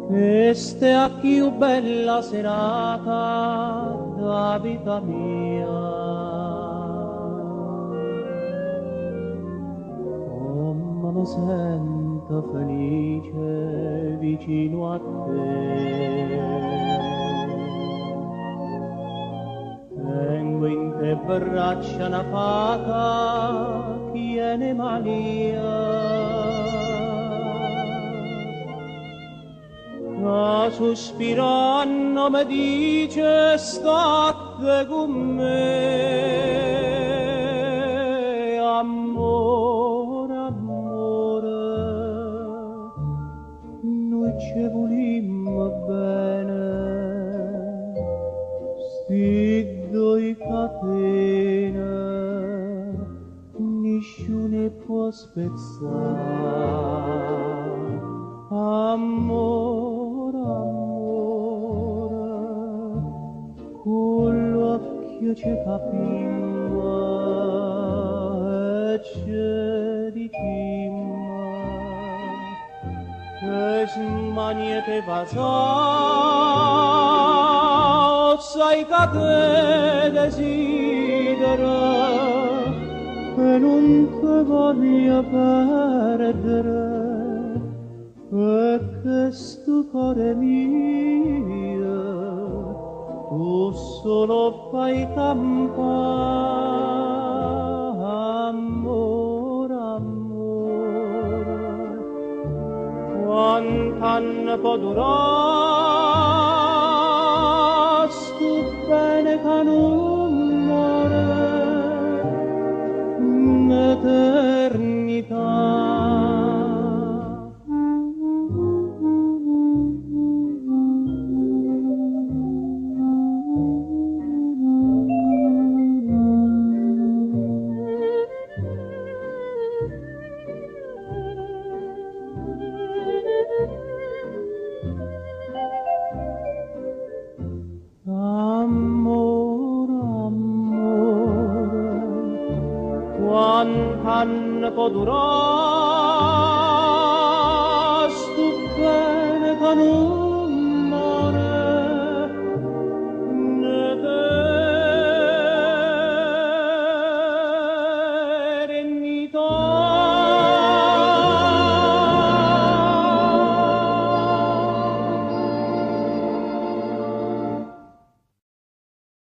Questa è la più bella serata della vita mia. Come mi sento felice vicino a te. Tengo in te braccia una fata che ne mania. Ma sospirando mi dice state con me, amore, amore, noi ci volimmo bene, sti due catene, nessuno può spezzare. Amore, amore, con l'occhio ci capimmo e ci dicimmo che smanie te vasà, sai che te desidero e non te voglio perdere. Perché sto cuore mio tu solo fai campare, amore, amore, quant'anno può durare sto bene che non muore, un'eternità. Amore, amore, quant'anno può durare